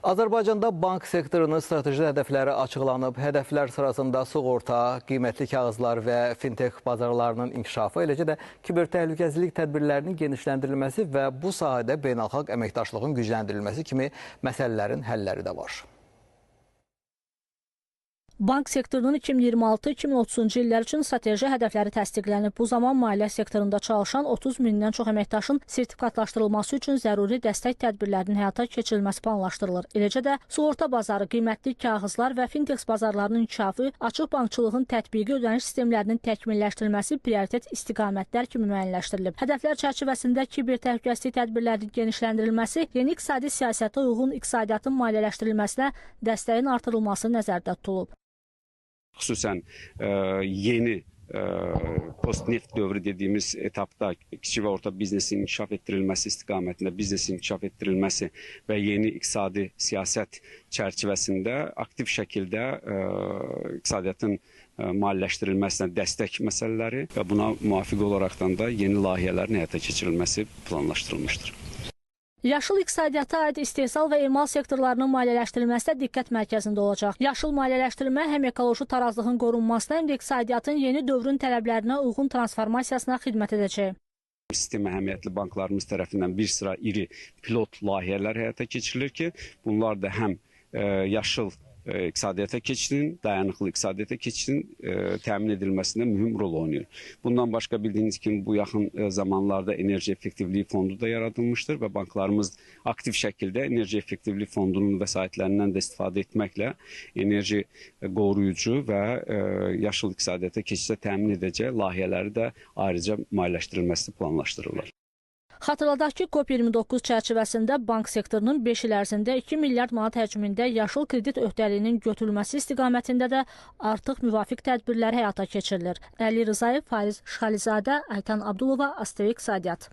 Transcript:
Azərbaycanda bank sektorunun strateji hədəfləri açıqlanıb. Hədəflər sırasında sığorta, qiymətli kağızlar və fintech bazarlarının inkişafı, eləcə də kiber təhlükəsizlik tədbirlərinin genişləndirilməsi və bu sahədə beynəlxalq əməkdaşlığın gücləndirilməsi kimi məsələlərin həlləri də var. Bank sektorunun 2026-2030-cu illər üçün strateji hədəfləri təsdiqlənib. Bu zaman maliyyə sektorunda çalışan 30 mindən çox əməkdaşın sertifikatlaşdırılması üçün zəruri dəstək tədbirlərinin həyata keçirilməsi planlaşdırılır. Eləcə də sığorta bazarı, qiymətli kağızlar və fintech bazarlarının inkişafı, açıq bankçılığın tətbiqi, ödəniş sistemlərinin təkmilləşdirilməsi prioritet istiqamətlər kimi müəyyənləşdirilib. Hədəflər çərçivəsində kiber təhlükəsizlik tədbirlərinin genişləndirilməsi, yeni iqtisadi siyasətə uyğun iqtisadiyyatın maliyyələşdirilməsinə dəstəyin artırılması nəzərdə tutulub. Xüsusən yeni post-neft dövrü dediyimiz etapda kiçik və orta biznesin inkişaf etdirilməsi istiqamətində biznesin inkişaf etdirilməsi və yeni iqtisadi siyasət çərçivəsində aktiv şəkildə iqtisadiyyatın maliyyələşdirilməsinə dəstək məsələləri və buna müvafiq olaraqdan da yeni layihələrin həyata keçirilməsi planlaşdırılmışdır. Yaşıl iqtisadiyyata aid istehsal və emal sektorlarının maliyyələşdirilməsi də diqqət mərkəzində olacaq. Yaşıl maliyyələşdirmə həm ekoloji tarazlığın qorunmasına, həm də iqtisadiyyatın yeni dövrün tələblərinə uyğun transformasiyasına xidmət edəcək. Sistem əhəmiyyətli banklarımız tərəfindən bir sıra iri pilot layihələr həyata keçirilir ki, bunlar da həm yaşıl iqtisadiyyata keçidin, dayanıqlı iqtisadiyyata keçidin təmin edilməsində mühüm rol oynayır. Bundan başqa bildiyiniz kimi bu yaxın zamanlarda Enerji Effektivliyi Fondu da yaradılmışdır və banklarımız aktiv şəkildə Enerji Effektivliyi Fondunun vəsaitlərindən də istifadə etməklə enerji qoruyucu və yaşıl iqtisadiyyata keçidə təmin edəcək layihələri də ayrıca maliyyələşdirilməsi planlaşdırılır. Xatırladaq ki, COP29 çərçivəsində bank sektorunun 5 il ərzində 2 milyard manat həcmində yaşıl kredit öhdəliyinin götürülməsi istiqamətində də artıq müvafiq tədbirlər həyata keçirilir. Əli Rzayev, Faiz Şxalizadə, Aytan Abdulova, ASTV İqtisadiyyat.